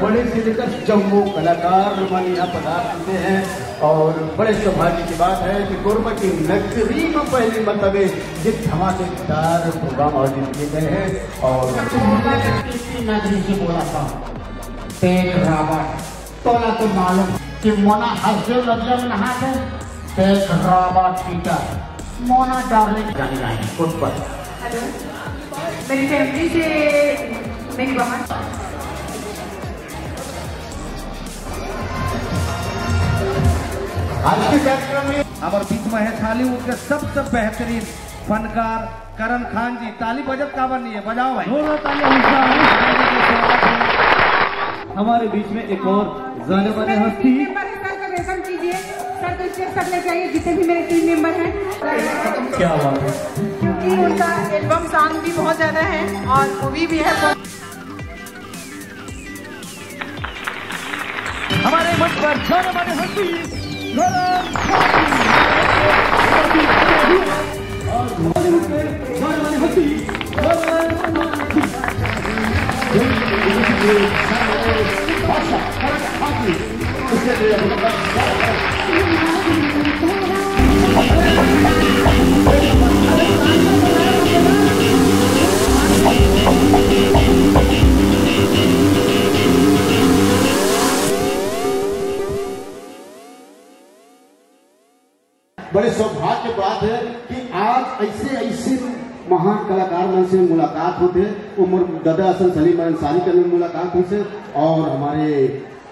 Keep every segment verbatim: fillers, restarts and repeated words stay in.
बड़े से लेकर जम्मो कलाकार मन यहाँ पधार चुके हैं और बड़े सौभाग्य की बात है कि कोरबा की नगरी में पहली मरतबे ये धमाकेदार प्रोग्राम आयोजित किए गए हैं। और नगरी से बोला था, देख रावण, तोला तो मालूम कि मोना हसदेव नदिया में नहाथे, देख रावण पीटर, मोना डार्लिंग जाने लाए हैं, खुद पर। हेलो, मेरी फैमिली से मेरी बहन। आज के कार्यक्रम में हमारे बीच में है हॉलीवुड के सबसे बेहतरीन फनकार करण खान जी। ताली बजत काबर नहीं है, बजाओ भाई। जोरदार ताली, हमारे बीच में एक और जाने माने हस्ती। सर का वेलकम कीजिए। सर को स्टेज तक लेके आइए, जितने भी मेरे टीम मेंबर हैं। क्या बात है। क्योंकि उनका एल्बम सॉन्ग भी बहुत ज्यादा है और मूवी भी है। हमारे मंच पर जाने माने हस्ती करण खान जी। और बॉलीवुड के जाने माने हस्ती करण खान जी। बड़े सौभाग्य बात है कि आज ऐसे ऐसे महान कलाकार मन से मुलाकात होथे। उमर दादा हसन सलीम अंसारी के मुलाकात होथे और हमारे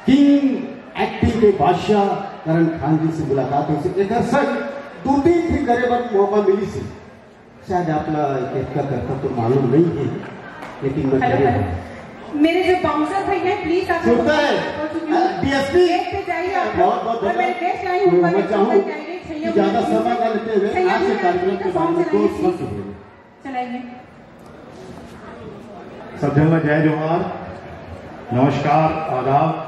किंग एक्टिंग के बादशाह करण खान जी से मुलाकात होथे। एक दर्शक दूरबीन भी करे बर मौका मिली से, शायद आपला इतना करता तो मालूम नहीं है, लेकिन मैं हेलो, करे हेलो। हूँ। मेरे जो बाउंसर भैया हैं, प्लीज आप सुनता है? डीएसपी, गेट पे जाइए आप लोग। बहुत, बहुत और मैं धन्यवाद। गेस्ट आई हूँ, मैं चाहूँ कि ज्यादा समय ना लेते हुए आज के कार्यक्रम के बारे में दो शब्द बोलें। चलाइए। सब जन ला जय जोहार, नमस्कार, आदाब।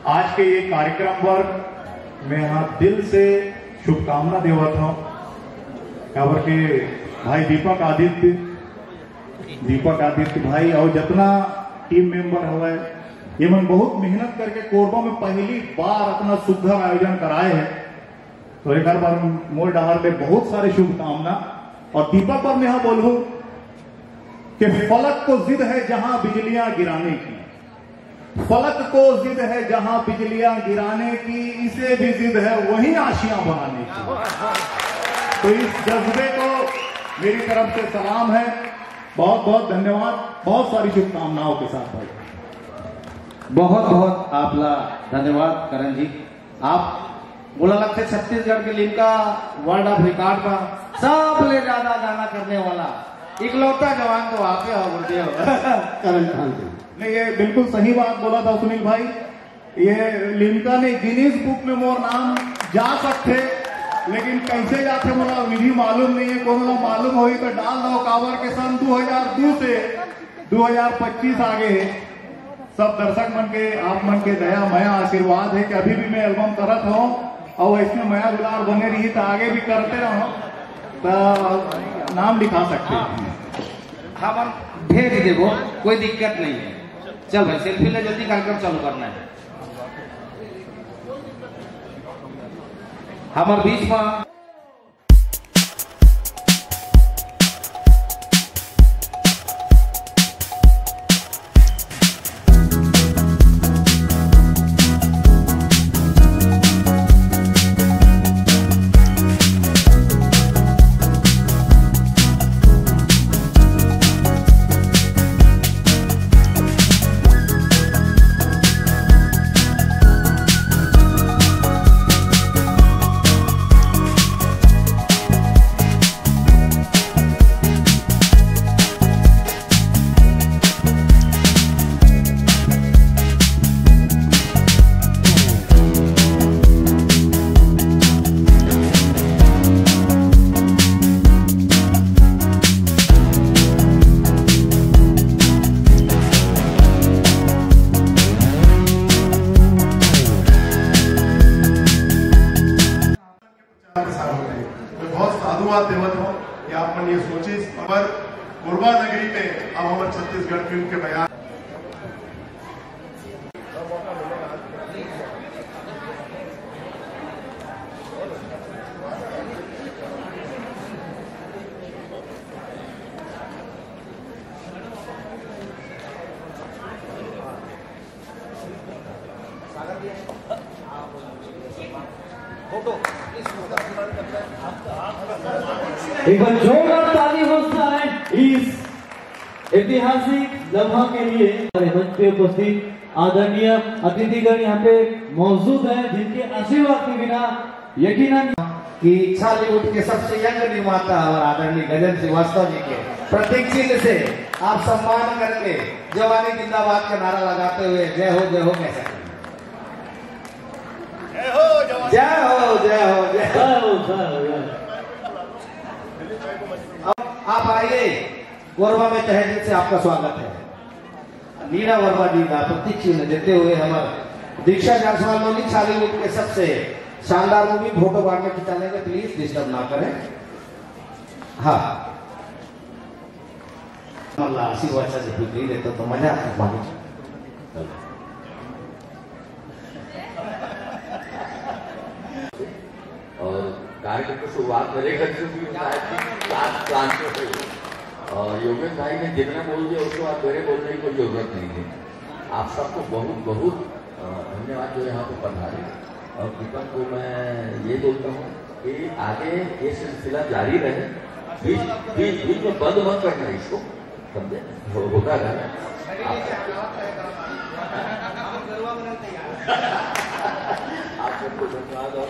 आज के ये कार्यक्रम बर मैं यहाँ दिल से शुभकामना देवत हूँ, काबर के भाई दीपक आदित्य, दीपक आदित्य भाई और जितना टीम मेंबर हवय, ये मन बहुत मेहनत करके कोरबा में पहली बार अपना सुघर आयोजन कराए हैं। तो एक बार मोर डहार ले बहुत सारे शुभकामना। और दीपक पर मैं यहाँ बोलूँ कि फलक को जिद है जहाँ बिजलियाँ गिराने की, फलक को जिद है जहाँ बिजलियाँ गिराने की, इसे भी जिद है वहीं आशियाँ बनाने की। तो इस जज्बे को मेरी तरफ से सलाम है। बहुत बहुत धन्यवाद, बहुत सारी शुभकामनाओं के साथ भाई। बहुत बहुत आपला धन्यवाद करण जी। आप बोला लगते छत्तीसगढ़ के लिम्का वर्ल्ड ऑफ रिकॉर्ड का सबले ज्यादा गाना करने वाला इकलौता जवान तो आप ही हो गुरुदेव। करण खान जी। नहीं, ये बिल्कुल सही बात बोला था सुनील भाई। ये लिम्का ने गिनीज बुक में मोर नाम जा सकथे, लेकिन कैसे जाथे मोला विधि मालूम नहीं है। कोनो ला मालूम होही तो डाल दो, काबर के सन दो हज़ार दो से दो हज़ार पच्चीस आगे है। सब दर्शक मन के, आप मन के दया, मया, आशीर्वाद है कि अभी भी मैं एल्बम करत हूँ और ऐसने मया दुलार बने रही तो आगे भी करते रहो, तो नाम लिखा सकते हैं। हम भेज देबो, कोई दिक्कत नहीं है। चल भाई, सेल्फी ले, जल्दी कार्यक्रम चालू करना है। हमार बीच में के साथ होते हैं। मैं बहुत साधुवाद देवत हूँ कि आप मन ये सोचिस, पर कोरबा नगरी में अब हमर छत्तीसगढ़ फिल्म के बयान। एक बार जोरदार ताली हो जाए इस ऐतिहासिक लम्हा के लिए। हमारे मंच पे उपस्थित आदरणीय अतिथिगण यहाँ पे मौजूद हैं, जिनके आशीर्वाद के बिना यकीनन कि छॉलीवुड के सबसे यंग निर्माता और आदरणीय गजन श्रीवास्तव जी के प्रतीक चिन्ह से आप सम्मान करेंगे। जवानी जिंदाबाद का नारा लगाते हुए जय हो, जय हो कह सकते हैं। जय हो, जय हो, जय हो। जय हो, जय हो, जय हो। अब आप आइए, कोरबा में तहे दिल से आपका स्वागत है। नीना वर्मा जी का प्रतीक चिन्ह देते हुए हमारे दीक्षा जायसवाल नोनी छॉलीवुड के सबसे शानदार मूवी फोटो बाद में खिंचा लेंगे, प्लीज डिस्टर्ब ना करें। हाँ, अल्लाह आशीर्वाद से कुछ नहीं देता तो मजा आता है। और कार्यक्रम की शुरुआत मेरे घर से भी होता है कि क्लास, क्लास में से। और योगेश भाई ने जितना बोल दिया, उसके बाद मेरे बोलने की कोई जरूरत नहीं है। आप सबको बहुत, बहुत, अ, धन्यवाद जो यहाँ पे पधारे। और दीपक को मैं ये बोलता हूँ कि आगे ये सिलसिला जारी रहे, बीच, बीच, बीच में बंद मत करना इसको, समझे? हो-, होता रहेगा। आप, आप सबको धन्यवाद। और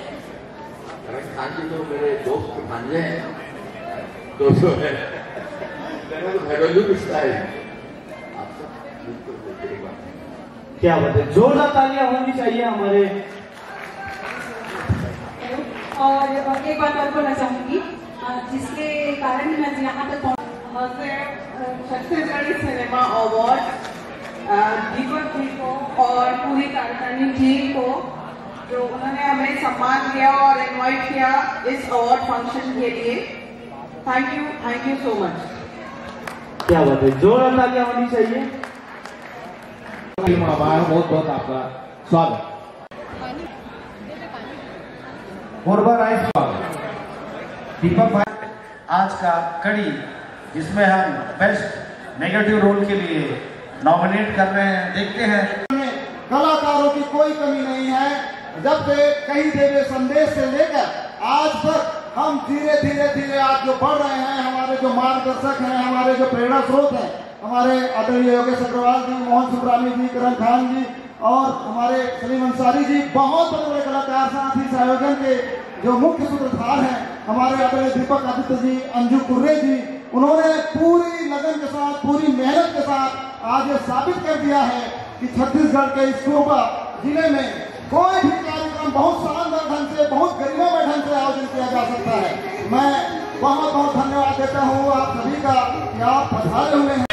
करण खान जी तो मेरे दोस्त भांजे हैं, दोस्तों हैं, मेरा तो घरेलू रिश्ता है। आप सब बिल्कुल बेहतरीन बात है। क्या बात है, जोरदार तालियां होनी चाहिए हमारे। और एक बात और बोलना चाहूंगी, अ, जिसके कारण मैं आज यहाँ तक पहुँच-, छत्तीसगढ़ी सिनेमा अवार्ड, अ, दीपक जी को और पूरी कारखानी टीम को, जो उन्होंने हमें सम्मान दिया और इनवाइट किया इस अवार्ड फंक्शन के लिए। Thank you, thank you so much. क्या बात है, जोरदार तालियां होनी चाहिए। बहुत बहुत आपका स्वागत। कोरबा राइस, दीपक भाई, आज का कड़ी, जिसमें हम बेस्ट नेगेटिव रोल के लिए नॉमिनेट कर रहे हैं, देखते हैं। कलाकारों की कोई कमी नहीं है। जब से कहीं देवे संदेश से लेकर आज तक हम धीरे, धीरे, धीरे आज जो बढ़ रहे हैं, हमारे जो मार्गदर्शक हैं, हमारे जो प्रेरणा स्रोत हैं, हमारे आदरणीय योगेश अग्रवाल जी, मोहन सुब्रामी जी, करण खान जी और हमारे सलीम अंसारी जी, बहुत बड़े बड़े कलाकार, साथ ही इस आयोजन के जो मुख्य सूत्रधार हैं हमारे आदरणीय दीपक आदित्य जी, अंजू कुर्रे जी, उन्होंने पूरी लगन के साथ, पूरी मेहनत के साथ आज ये साबित कर दिया है कि छत्तीसगढ़ के इस कोरबा जिले में कोई भी कार्यक्रम बहुत शानदार ढंग से, बहुत गरिमामय ढंग से आयोजन किया जा सकता है। मैं बहुत बहुत धन्यवाद देता हूँ आप सभी का कि आप पधारे हुए हैं।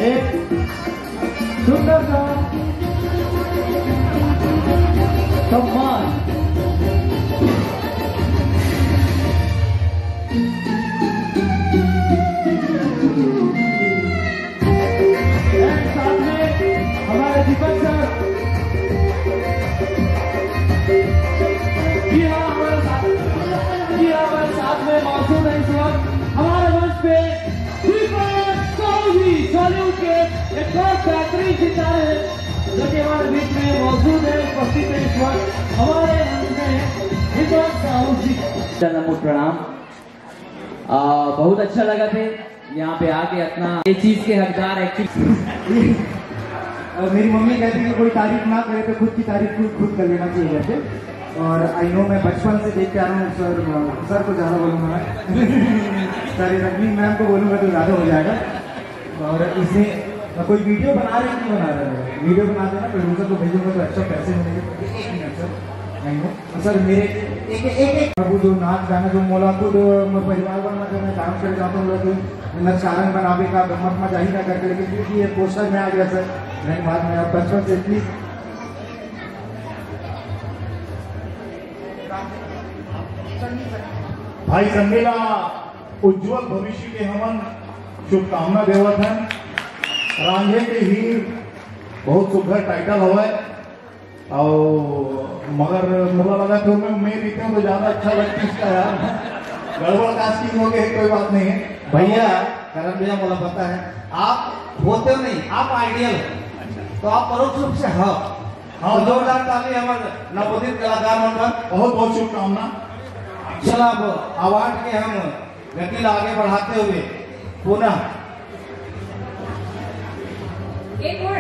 एक सुंदर सा सम्मान। एक साथ में हमारे दीपक सर, जी हाँ, हमारे साथ, जी हाँ, हमारे साथ में मौजूद है इस वक्त हमारे मंच पे दीपक साहू जी, छॉलीवुड के एक और बेहतरीन सितारे हैं, जो कि हमारे बीच में मौजूद है, उपस्थित है इस वक्त हमारे मंच में दीपक साहू जी। चरण प्रणाम। आ, बहुत अच्छा लगा थे यहाँ पे आके, अपना ये चीज के हकदार एक्चुअली। और मेरी मम्मी कहती है कि कोई तारीफ ना करे तो खुद की तारीफ खुद, खुद कर लेना चाहिए करके। और आई नो, मैं बचपन से देख के आ रहा हूँ सर, सर को ज़्यादा बोलूँगा मैं। सॉरी, रश्मि मैम को बोलूँगा तो ज़्यादा हो जाएगा। और इसे कोई वीडियो बना रहे हैं, नहीं बना रहे हैं? वीडियो बना देना, प्रोड्यूसर को भेजूंगा तो अच्छा पैसे मिलेंगे। एक minute sir, I know. Sir, मेरे एक एक एक वो जो नाच गाना जो मोला खुद मोर परिवार वाला कर मैं डांस कर जाता हूँ लोग नचारन बनावे का गम्मत मजा ही ना करके, लेकिन फिर भी ये पोस्टर में आ गया सर। धन्यवाद। मैं आप बचपन से प्लीज भाई सन्नी ला उज्जवल भविष्य के हमन शुभकामना देवत हन। रांझे के हीर बहुत सुघर टाइटल हवय। अउ मगर मोला लगा थे मैं, मैं बीते तो ज्यादा अच्छा लगता इसका यार। गड़बड़ कास्टिंग हो गई, कोई बात नहीं है। भैया, करण भैया, मोला पता है, आप होते हो नहीं, आप आइडियल हो, तो आप परोक्ष रूप से हो। हाँ। तो जोरदार ताली हमारे नवोदित कलाकार मन पर। बहुत बहुत शुभकामना। चला, अब अवार्ड के हम गति ला आगे बढ़ाते हुए पुनः एक और,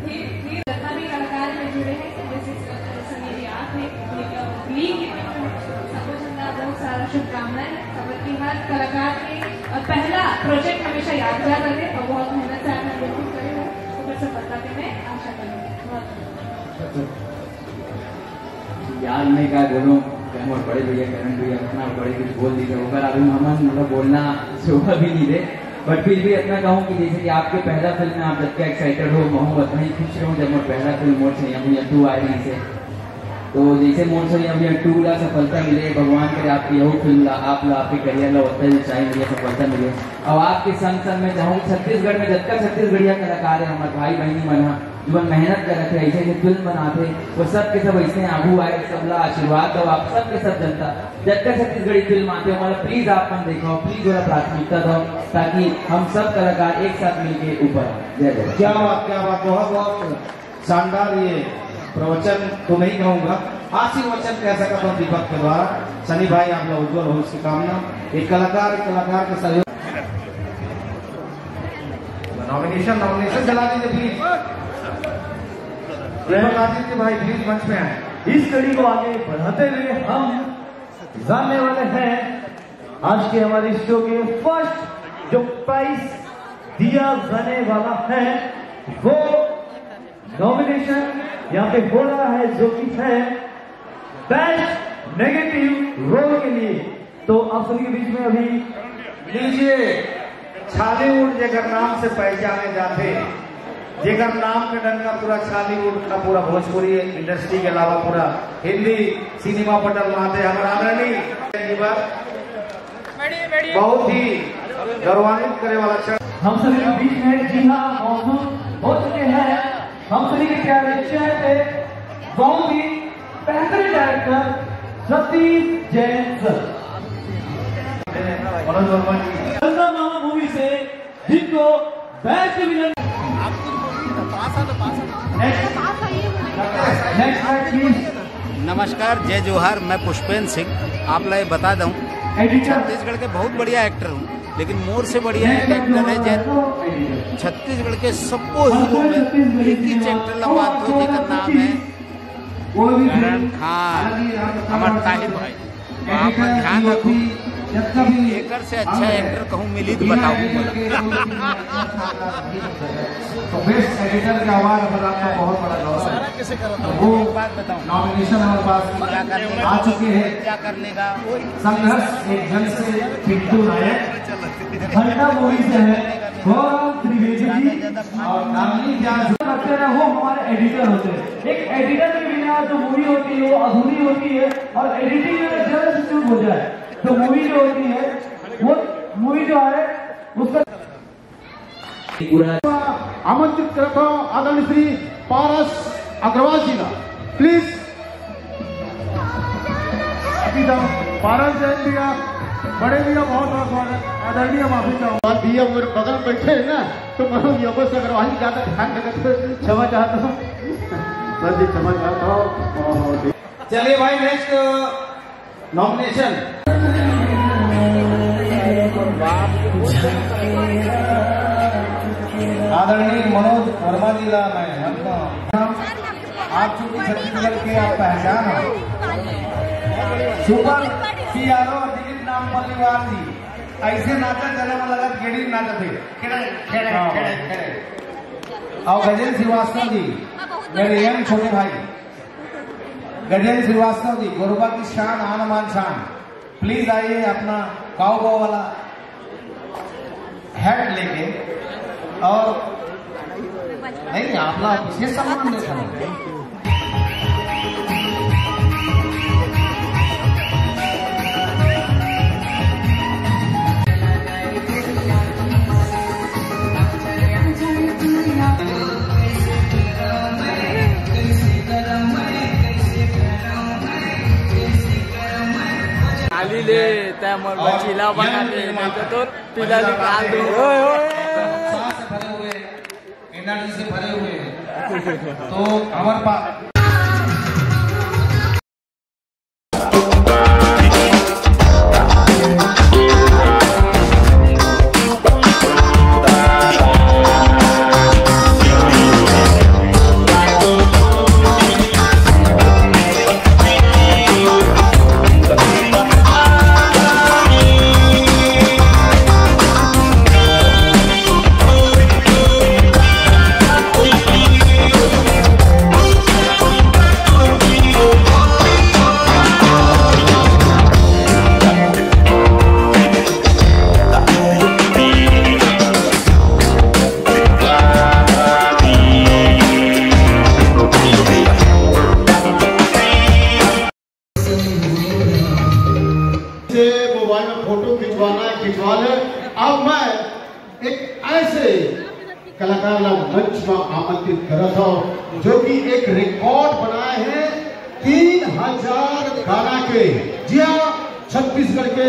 फिर, फिर जितना भी कलाकार में जुड़े हैं, जैसे सनी जी आप हैं, लीग की तरफ से सबको चंदा बहुत सारा शुभकामनाएं। खबर की हर कलाकार के और पहला प्रोजेक्ट हमेशा यादगार रहे और बहुत मेहनत से आपने बिल्कुल करे हो, तो फिर सफलता की मैं आशा करूँगी। बहुत बहुत यार, मैं का बोलूं, कि हमर बड़े भैया करण भैया इतना बड़े कुछ बोल दी, तो ओकर आगू हमन मतलब बोलना शोभा भी नहीं दे। बट फिर भी इतना कहूँ कि जैसे कि आपके पहला फिल्म में आप जितना एक्साइटेड हो, महूँ उतना ही खुश रहूँ जब मोर पहला फिल्म मोर सैया भुइयां टू आए रही से। तो जैसे मोर सैया भुइयां टू ला सफलता मिले, भगवान करे आपकी यहू फिल्म ला, आप ला, आपके करियर ला उतना ही ऊंचाई मिले, सफलता मिले। और आपके संग संग मैं चाहूँ छत्तीसगढ़ में जतका छत्तीसगढ़िया कलाकार है, हमारे भाई बहनी मन हा, जो मन मेहनत करत हे, ऐसे ऐसे फिल्म बनात हे, वो सब के सब ऐसे आगू आए, सबला आशीर्वाद दो आप सब के सब जनता। जतका छत्तीसगढ़ी फिल्म आते हो, मतलब प्लीज आप मन देखो, प्लीज थोड़ा प्राथमिकता दो, ताकि हम सब कलाकार एक साथ मिलके ऊपर आए। जय जय। क्या बात, क्या बात, बहुत बहुत शानदार ये प्रवचन तो नहीं कहूंगा, आशीर्वचन कह सकता हूँ दीपक के द्वारा। सनी भाई, आप लोग उज्जवल हो, इसकी कामना। एक कलाकार, एक कलाकार के सहयोग। नॉमिनेशन, नॉमिनेशन चला दीजिए प्लीज। दीपक आदित्य भाई प्लीज मंच में आए। इस कड़ी को आगे बढ़ाते हुए हम जानने वाले हैं आज के हमारे शो के फर्स्ट जो प्राइज दिया जाने वाला है, वो नॉमिनेशन यहाँ पे हो रहा है, जो कि है बेस्ट नेगेटिव रोल के लिए। तो आप सभी के बीच में अभी लीजिए, छालीवुड जेकर नाम से पहचाने जाते, जेकर नाम के डंका पूरा छालीवुड का, पूरा भोजपुरी इंडस्ट्री के अलावा पूरा हिंदी सिनेमा पटल माते हमारा आदरणीय जी बात बहुत ही गौरवान्वित करे वाला क्षण। हम सभी के बीच में जी हाँ मौजूद हो चुके हैं हम सभी के प्यारे चेहरे बहुत ही बेहतरीन डायरेक्टर सतीश जैन सर। मनोज वर्मा जी। चंदा मामा मूवी से जिनको best villain. Next, next please. नमस्कार, जय जोहार, मैं पुष्पेंद्र सिंह। आप ला ये बता दूं, एडिटर। छत्तीसगढ़ के बहुत बढ़िया एक्टर हूँ, लेकिन मोर से बढ़िया नेक्स्ट एक्टर है जय। एडिटर। छत्तीसगढ़ के सबको हीरो में एक ही एक्टर ला मानथों, जेकर नाम है करण खान, हमार ताहिर भाई। तो आप मन ध्यान रखो, एकर से अच्छा एक्टर कहूँ मिली तो बताओ मोला। तो बेस्ट एडिटर का अवार्ड पर आपका बहुत बड़ा गौरव है। तो वो नॉमिनेशन हमारे पास आ चुके हैं। संघर्ष एक जन से पिंटू नायक, घंटा मूवी से है गौरव त्रिवेदी जी और कामिनी व्यास। करते ना, वो हमारे एडिटर होते हैं। एक एडिटर के बिना जो मूवी होती है वो अधूरी होती है और एडिटिंग में जरा से चूक हो जाए तो मूवी जो होती है वो मूवी जो है उसका पूरा आमंत्रित करता हूँ आदरणीय श्री पारस अग्रवाल जी का, प्लीज। अभी तो पारस जैन भैया, बड़े भैया, बहुत बहुत स्वागत। आदरणीय, माफी चाहूंगा। भैया मेरे बगल में बैठे हैं ना, तो मैं ये बस अग्रवाल जी ज्यादा ध्यान रखते, क्षमा चाहता हूँ सर जी, क्षमा चाहता हूँ। और चलिए भाई, नेक्स्ट नॉमिनेशन। आदरणीय मनोज वर्मा जी ला मैं मंच पर, आप चूंकि छत्तीसगढ़ के आप पहचान हो, सुपर पीआरओ दिलीप नाम परिवार जी ऐसे नाचा जना में लगा गेड़ी नाचा थे। खेड़े, खेड़े, हाँ। खेड़े, खेड़े। और गजेंद्र श्रीवास्तव जी, मेरे यंग छोटे भाई, गजेंद्र श्रीवास्तव जी, गोरबा की शान, आन बान शान, प्लीज आइए अपना काउबॉय वाला हैट लेके। और नहीं, अपना विशेष सम्मान देखा। खाली ले, तै मोर बचीला बना दे, नहीं तो तोर पीला निकाल दूं। ओए, ओए। उत्साह से भरे हुए, एनर्जी से भरे हुए हैं। तो हमारे पास से मोबाइल में फोटो खिंचवाना है, खिंचवा ले। अब मैं एक ऐसे कलाकार ला मंच में आमंत्रित करत हूँ, जो कि एक रिकॉर्ड बनाए हैं तीन हजार गाना के। जी हाँ, छत्तीसगढ़ के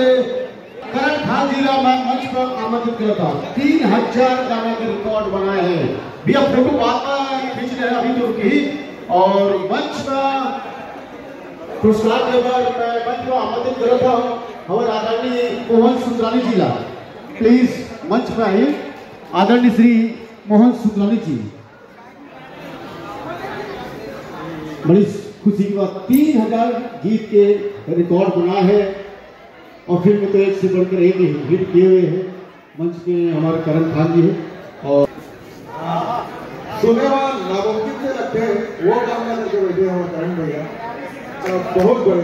करण खान जी ला मैं मंच पर आमंत्रित करत हूँ। तीन हजार गाना के रिकॉर्ड बनाए हैं भैया। फोटो बाद में खींच रहे हैं, अभी तो रुकी। और मंच पर पुरस्कार देबर मैं मंच पर आमंत्रित करत हूँ हमारे आदरणीय मोहन सुंदरानी जी ला। प्लीज मंच पर आइए, आदरणीय श्री मोहन सुंदरानी जी। बड़ी खुशी की बात, तीन हजार गीत के रिकॉर्ड बना है और फिल्म तो एक से बढ़कर एक हिट किए हुए हैं। मंच पे हमारे करण खान जी हैं और सुने वाला नामुमकिन से लगते हैं, वो काम ना करके बैठे हैं हमारे करण भैया। अ, बहुत बड़े,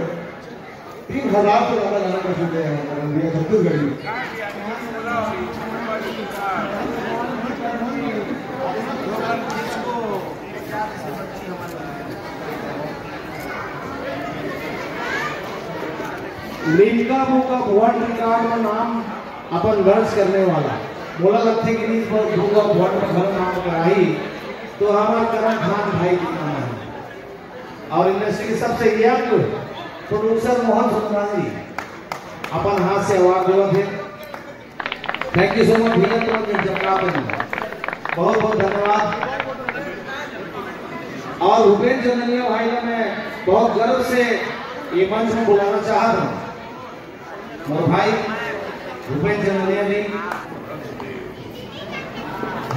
तीन हजार से ज्यादा गाना कर चुके हैं हमारे करण भैया Chhattisgarhi. Limca book of world record में नाम अपन दर्ज करने वाला, मोला लगथे कि इस बार बुक ऑफ वर्ल्ड में घर नाम कराही तो हमार करण खान भाई के नाम है। और इंडस्ट्री के सबसे यंग प्रोड्यूसर मोहन सुंदरानी जी अपन हाथ से अवार्ड देवत हे। थैंक यू सो मच भैया, तुम जब बहुत बहुत धन्यवाद। और भूपेंद्र चंदनिया भाई का मैं बहुत गर्व से ये मंच में बुलाना चाहता हूँ। मोर भाई भूपेंद्र चंदनिया जी,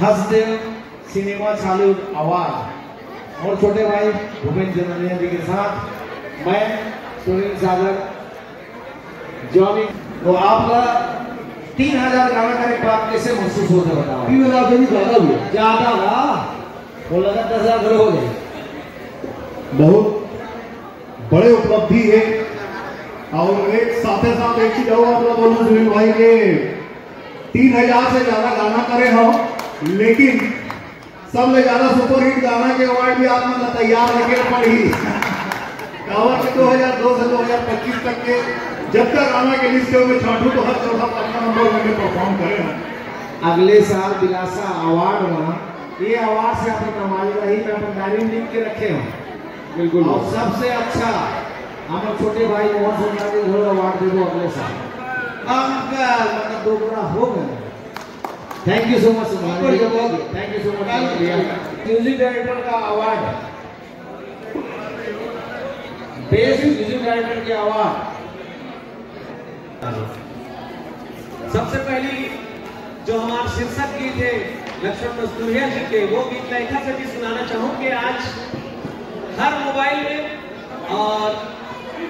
हसदेव सिनेमा छालू अवार्ड, और छोटे भाई भूपेंद्र चंदनिया जी के साथ मैं सुनील सागर जॉनी। तो आपका तीन हजार गाना करे के बाद कैसे महसूस होता है बताओ? तीन हजार से भी ज्यादा हुआ। ज्यादा हुआ? वो लगा दस हजार घरों हो जाए। बहुत बड़े उपलब्धि है। और एक साथे साथ एक चीज और आप लोग बोलूं सुनील भाई के, तीन हजार से ज्यादा गाना करे हो, लेकिन सबले ज्यादा सुपरहिट गाना के अवार्ड भी आप मन ला तैयार रखे पड़ही। काबर के दो हजार दो से दो हजार पच्चीस तक के जब तक गाना के लिस्ट में छांटू तो हर चौथा पांचवा नंबर में परफॉर्म करे हैं। अगले साल दिलासा अवार्ड में ये अवार्ड से अपन कमाई रही, मैं अपन डायरी में लिख के रखे हूँ। बिल्कुल। और सबसे अच्छा हमारे छोटे भाई मोहन सिंह जी को अवार्ड दे दो अगले साल। अंकल मतलब दो पूरा हो गए। Thank you so much. Thank you so much भैया। म्यूजिक डायरेक्टर का अवार्ड, बेस्ट म्यूजिक डायरेक्टर के अवार्ड। सबसे पहली जो हमारा शीर्षक गीत है लक्ष्मण मस्तूरिया जी के, वो गीत मैं एक से भी सुनाना चाहूँ कि आज हर मोबाइल में, और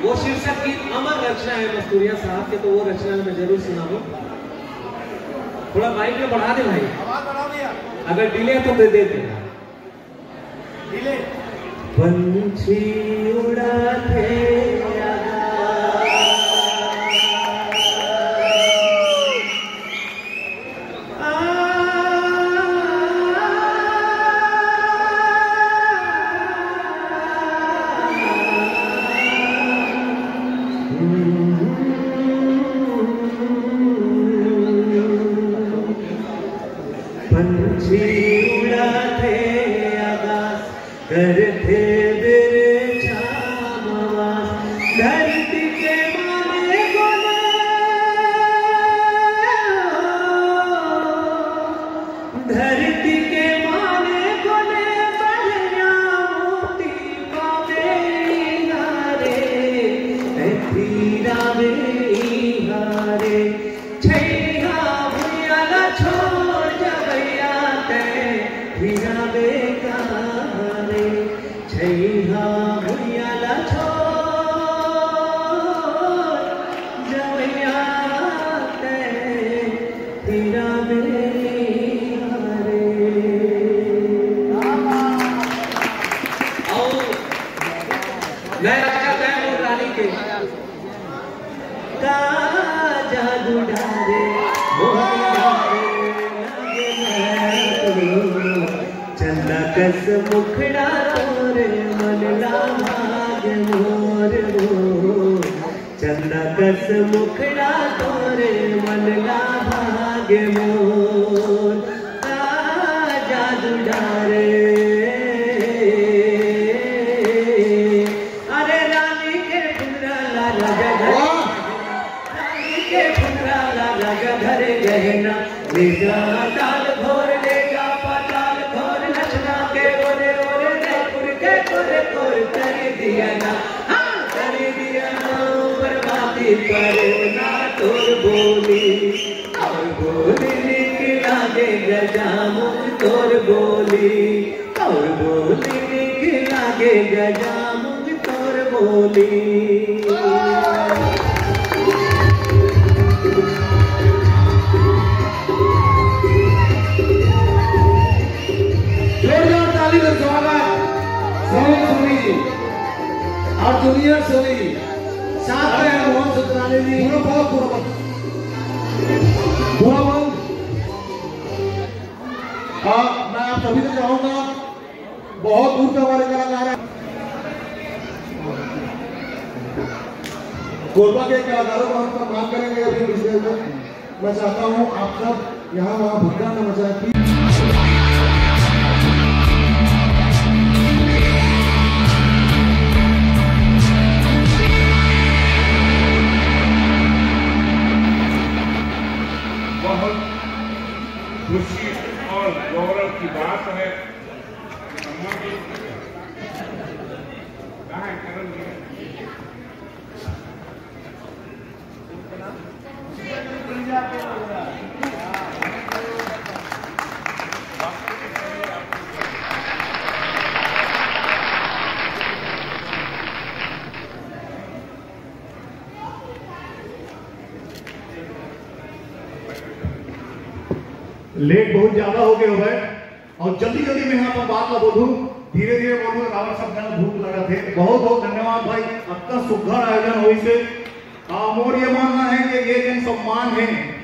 वो शीर्षक गीत अमर रचना है मस्तूरिया साहब के, तो वो रचना मैं जरूर सुनाऊँ। थोड़ा माइक में बढ़ा दे भाई, अगर डिले है तो दे देते हैं। पंछी उड़ा पंछी उड़ाथे आकाश, करथे बिरछा म वास। धरती के माने कोने, धरती के माने कोने, बढ़िया मोती पावे इहाँ रे, ऐ हीरा वे इहाँ रे। छैहा भुइयां ला छोड़ जवइया तैं, हीरा वे कहाँ रे? छैहा भुइयां ला छोड़ जवइया तैं, हीरा वे कहाँ रे? अउ नया राजा तैमूर रानी के का जादू डारे मोहन डारे लागे महक। चंदा कस मुखड़ा तोर मन ला भाग मोर हो। चंदा कस मुखड़ा तोर मन ला भाग मोर। का जादू डारे। अरे रानी के फुंदरा ला राजा घर, वाह! रानी के फुंदरा ला राजा घर गहना, ले जा ताल भोर, ले जा पाताल भोर, नचना के ओरे ओरे, जयपुर के कोरे कोरे कर दिया ना, हाँ, कर दिया ना, बर्बादी करे ना तोर बोली। तोर बोली नीक लागे गजामुन तोर बोली, तोर बोली नीक लागे गजामुन तोर बोली। जोरदार ताली से स्वागत सोनी, सोनी जी और जूनियर सोनी जी, साथ में हैं मोहन सुत्रानी जी। पूरा बहुत, पूरा बहुत। बुरा बंद। हाँ, मैं आप सभी से चाहूंगा, बहुत दूर से हमारे कलाकार हैं। कोरबा के कलाकारों का हम सम्मान करेंगे अभी कुछ देर में। मैं चाहता हूँ आप सब यहाँ वहाँ भगदड़ न मचाएं, please। बहुत खुशी और गौरव की बात है। कहाँ है करण जी? लेट बहुत ज्यादा हो गए हो भाई। और जल्दी जल्दी में यहाँ पर बात ला बोलूँ, धीरे धीरे बोलूँ, काबर सब जन भूख लगथे। बहुत बहुत धन्यवाद भाई, अतना सुघर आयोजन होइसे। आ, मोर ये मानना है कि ये जो सम्मान है,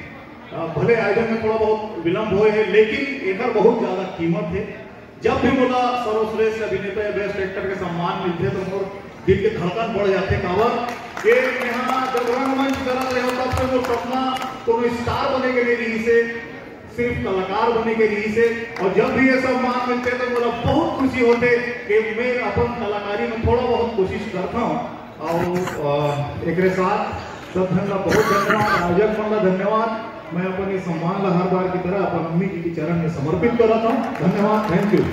आ, भले आयोजन में थोड़ा बहुत विलंब होए है, लेकिन एकर बहुत ज्यादा कीमत है। जब भी मोला सर्वश्रेष्ठ अभिनेता या बेस्ट एक्टर के सम्मान मिलथे, तो मोर दिल के धड़कन बढ़ जाथे। काबर के यहाँ जब रंगमंच करत रहे हो, तब से मोर सपना कोनो स्टार बने के नहीं रहिसे, सिर्फ कलाकार बने के रहिसे। और जब भी ये सम्मान मिलथे, तो मोला बहुत खुशी होथे कि मैं अपन कलाकारी में थोड़ा बहुत कोशिश करता हूँ। और, अ, एकरे साथ सब झन ला बहुत धन्यवाद, आयोजक मन ला धन्यवाद। मैं अपन ये सम्मान ला हर बार की तरह अपन अम्मी जी के चरण में समर्पित करत हूँ। धन्यवाद, thank you।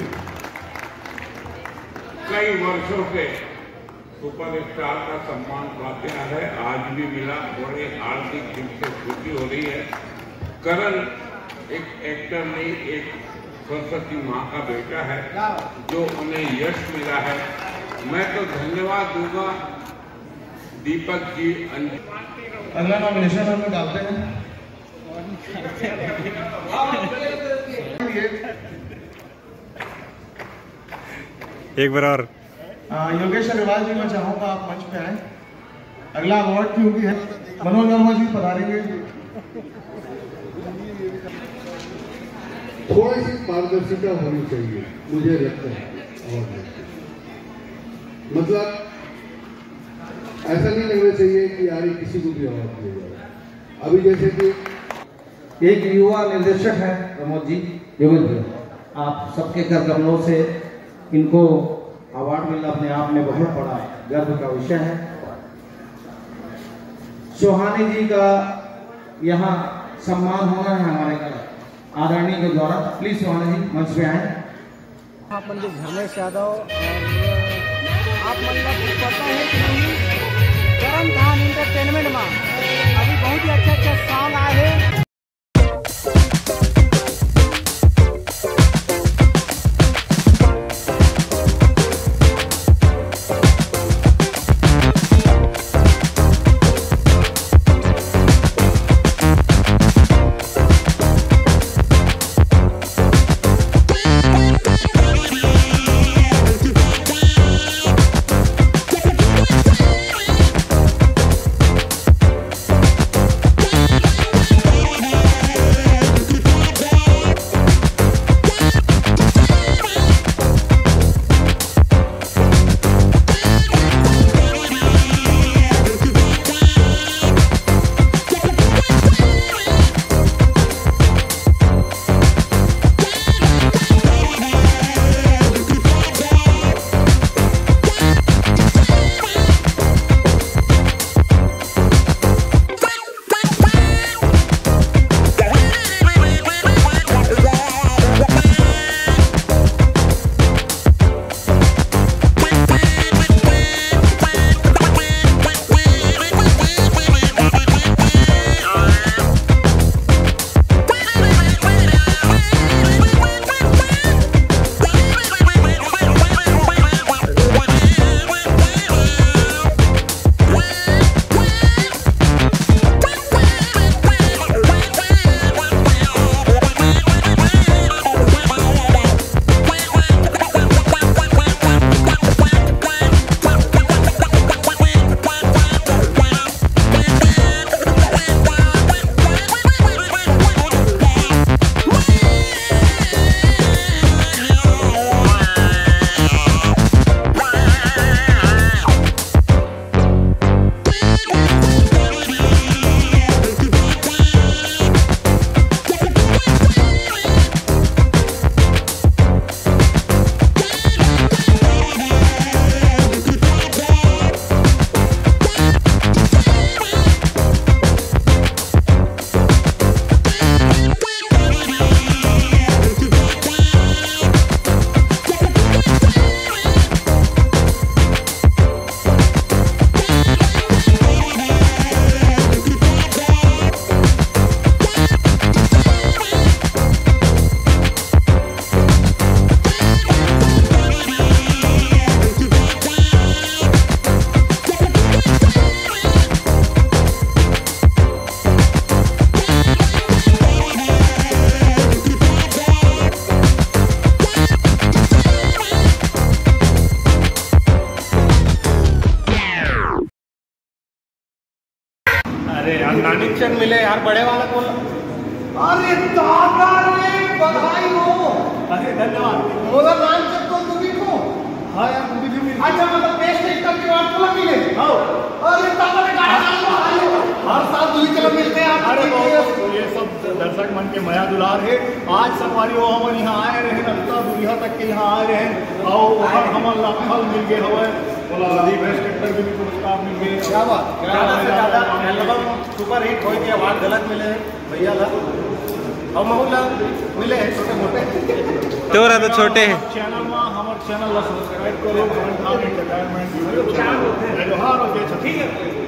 कई वर्षों से सुपरस्टार का सम्मान पाते आ रहे, आज भी मिला, बड़े हार्दिक दिल से खुशी हो रही है। करण एक एक्टर नहीं, एक सरस्वती माँ का बेटा है, जो उन्हें यश मिला है। मैं तो धन्यवाद दूंगा दीपक जी, अंजलि। अगला नॉमिनेशन हम लोग डालते हैं। एक बार और। अ, योगेश अग्रवाल जी, मैं चाहूंगा आप मंच पे आए। अगला अवार्ड क्योंकि है, मनोज वर्मा जी पधारेंगे। थोड़ी सी पारदर्शिता होनी चाहिए, मुझे लगता है। और मतलब, ऐसा नहीं लगना चाहिए कि यार, ये किसी को भी अवार्ड दिया जाए। अभी जैसे कि एक युवा निर्देशक है प्रमोद जी, योगेश भैया, आप सबके कर कमलों से इनको अवार्ड मिलना अपने आप में बहुत बड़ा गर्व का विषय है। सुहानी जी का यहाँ सम्मान होना है हमारे आदरणीय के द्वारा। प्लीज सुहानी जी, मंच पे आए। आप मन के घर में से आ जाओ। और आप मन ला पता है कि करम धाम एंटरटेनमेंट में अभी बहुत ही अच्छा अच्छा सॉन्ग आए हैं। अरे यार, नानी चंद मिले यार, बड़े वाला बोला। अरे दादा रे, बधाई हो। अरे धन्यवाद। मोला नानी चंद तो तू भी को। हाँ यार, तू भी मिल। अच्छा, मतलब बेस्ट एकदम के बाद तोला मिले। हाँ। अरे दादा रे, गाना गाना भाई। हर साल तू ही चला मिलते हैं आप। अरे तो ये सब दर्शक मन के मया दुलार है। आज संगवारी हो, हमन यहाँ आए रहे, अतना दूरिहा तक के यहाँ आए रहे, और ओकर हमन ला फल मिल गए हवय। बोला, प्रदीप इंस्पेक्टर भी पुरस्कार मिल गए। क्या बात। ज्यादा से ज्यादा एल्बम सुपर हिट होए के अवार्ड घलक मिले भैया ला, और महू ला मिले हैं छोटे मोटे। तोरा तो छोटे है। चैनल में, हमारे चैनल ला सब्सक्राइब करो, comment, comment, entertainment, YouTube channel. जय जोहार और जय छत्तीसगढ़।